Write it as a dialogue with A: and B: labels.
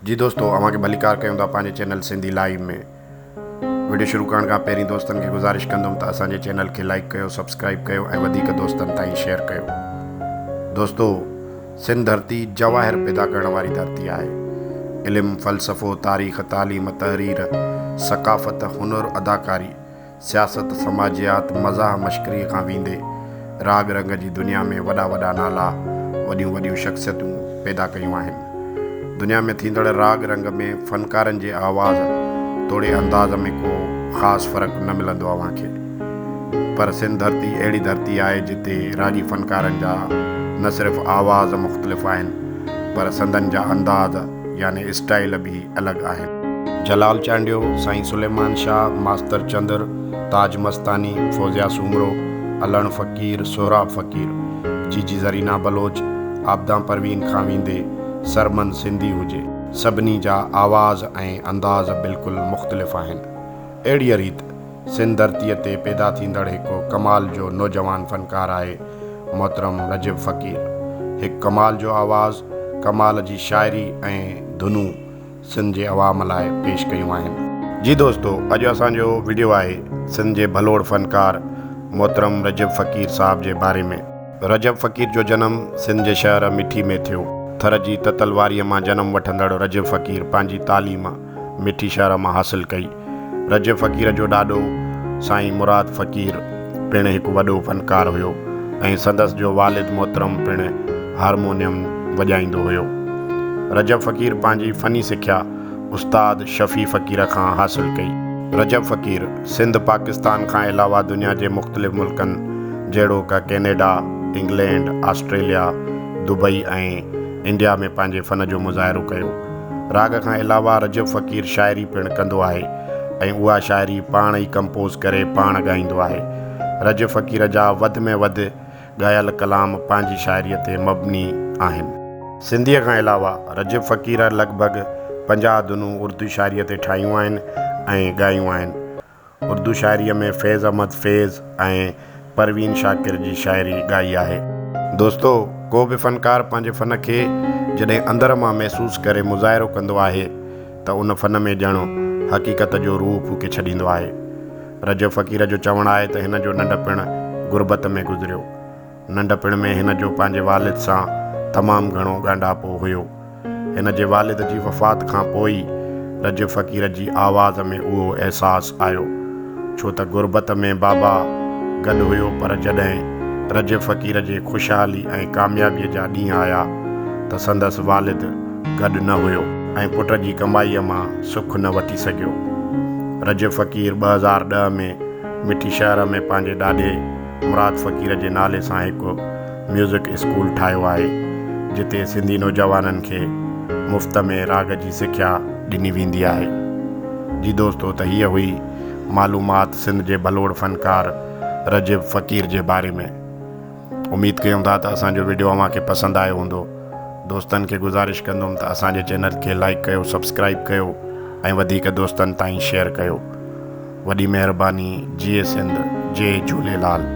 A: جي دوستو اوهان کي ڀليڪار ڪيون ٿا پنهنجي چينل سنڌي لائيو ۾. وڊيو شروع ڪرڻ کان پهرين دوستن کي گذارش ڪندم ته اسان جي چينل کي لائيڪ ڪيو سبسڪرائيب ڪيو ۽ وڌيڪ دوستن تائين شيئر ڪيو. دوستو سنڌ ڌرتي جواهر پيدا ڪرڻ واري ڌرتي آهي. علم، فلسفو، تاريخ، تعليم، تحرير، ثقافت، هنر، اداڪاري، سياست، سماجيات، مزاح مشڪريء کان ويندي راڳ رنگ جي دنيا ۾ وڏا وڏا نالا، وڏيون وڏيون شخصيتون پيدا ڪيون آهن. دنيا ۾ ٿيندڙ راڳ رنگ ۾ فنڪارن جي آواز توڙي انداز ۾ ڪو خاص فرق نه ملندو اوهان کي. پر سنڌ ڌرتي اهڙي ڌرتي آهي جتي راڳي فنڪارن جا نه صرف آواز مختلف آهن پر سندن جا انداز يعني اسٽائيل به الڳ آهن. جلال چانڊيو، سائين سليمان شاهه، ماستر چندر، تاج مستاني، فوزيا سومرو، علڻ فقير، سهراب فقير، جيجي زرينا بلوچ، عابده پروين کان ويندي سرمن سنڌي هجي، سڀني جا آواز ۽ انداز بلڪل مختلف آهن. اهڙيء ريت سنڌ ڌرتيء تي پيدا ٿيندڙ هڪ ڪمال جو نوجوان فنڪار آهي محترم رجب فقير. هڪ ڪمال جو آواز، ڪمال جي شاعري ۽ ڌنون سنڌ جي عوام لاء پيش ڪيون آهن. جي دوستو اڄ اسان جو وڊيو آهي سنڌ جي ڀلوڙ فنڪار محترم رجب فقير صاحب جي باري ۾. رجب فقير جو جنم سنڌ جي شهر مٺي ۾ ٿيو. ٿر جي تتل واريء مان جنم وٺندڙ رجب فقير پنهنجي تعليم مٺي شهر مان حاصل ڪئي. رجب فقير جو ڏاڏو سائين مراد فقير پڻ هڪ وڏو فنڪار هيو ۽ سندس جو والد محترم پڻ هارمونيم وڄائيندو هيو. رجب فقير پنهنجي فني سکيا استاد شفيع فقير کان حاصل ڪئي. رجب فقير سنڌ پاڪستان کان علاوه دنيا جي مختلف ملڪن جهڙوڪ Canada, England, Australia, Dubai ۽ India ۾ پنهنجي فن جو مظاهرو ڪيو. راڳ کان علاوه رجب فقير شاعري پڻ ڪندو آهي ۽ اها شاعري پاڻ ئي ڪمپوز ڪري پاڻ ڳائيندو آهي. رجب فقير جا وڌ ۾ وڌ ڳايل ڪلام پنهنجي شاعريء تي مبني آهن. سنڌيء کان علاوه رجب فقير لڳ ڀڳ 50 ڌنون اردو شاعريء تي ٺاهيون آهن ۽ ڳايون آهن. اردو شاعريء ۾ فيض احمد فيض ۽ پروين شاڪر جي شاعري ڳائي آهي. دوستو! ڪو به فنڪار پنهنجي فن کي جڏهن اندر مان محسوس ڪري مظاهرو ڪندو آهي ته ان فن ۾ ڄڻ حقيقت جو روح ڦوڪي ڇڏيندو آهي. رجب فقير جو چوڻ آهي ته هن جو ننڍپڻ غربت ۾ گذريو. ننڍپڻ ۾ هن جو پنهنجي والد سان تمام گهڻو ڳانڍاپو هيو. هن جي والد جي وفات کان پوء ئي رجب فقير جي آواز ۾ اهو احساس آيو. ڇو ته غربت ۾ بابا گڏ هيو پر جڏهن رجب فقير جي خوشحالي ۽ ڪاميابيء جا ڏينهن آيا ته سندس والد گڏ نه هيو ۽ پٽ جي ڪمائيء مان سک نه وٺي سگهيو. رجب فقير 2010 ۾ مٺي شهر ۾ پنهنجي ڏاڏي مراد فقير جي نالي سان هڪ ميوزڪ اسڪول ٺاهيو آهي، جتي سنڌي نوجوانن کي مفت ۾ راڳ جي سکيا ڏني ويندي آهي. جي دوستو ته هيء هئي معلومات سنڌ جي ڀلوڙ فنڪار رجب فقير جي باري ۾. اميد ڪيون ٿا ته اسان جو وڊيو اوهان کي پسند آيو هوندو. دوستن کي گذارش ڪندم ته اسان جي چينل کي لائيڪ ڪيو سبسڪرائيب ڪيو ۽ وڌيڪ دوستن تائين شيئر ڪيو. وڏي مهرباني جيئي سنڌ جئي جهوليلال.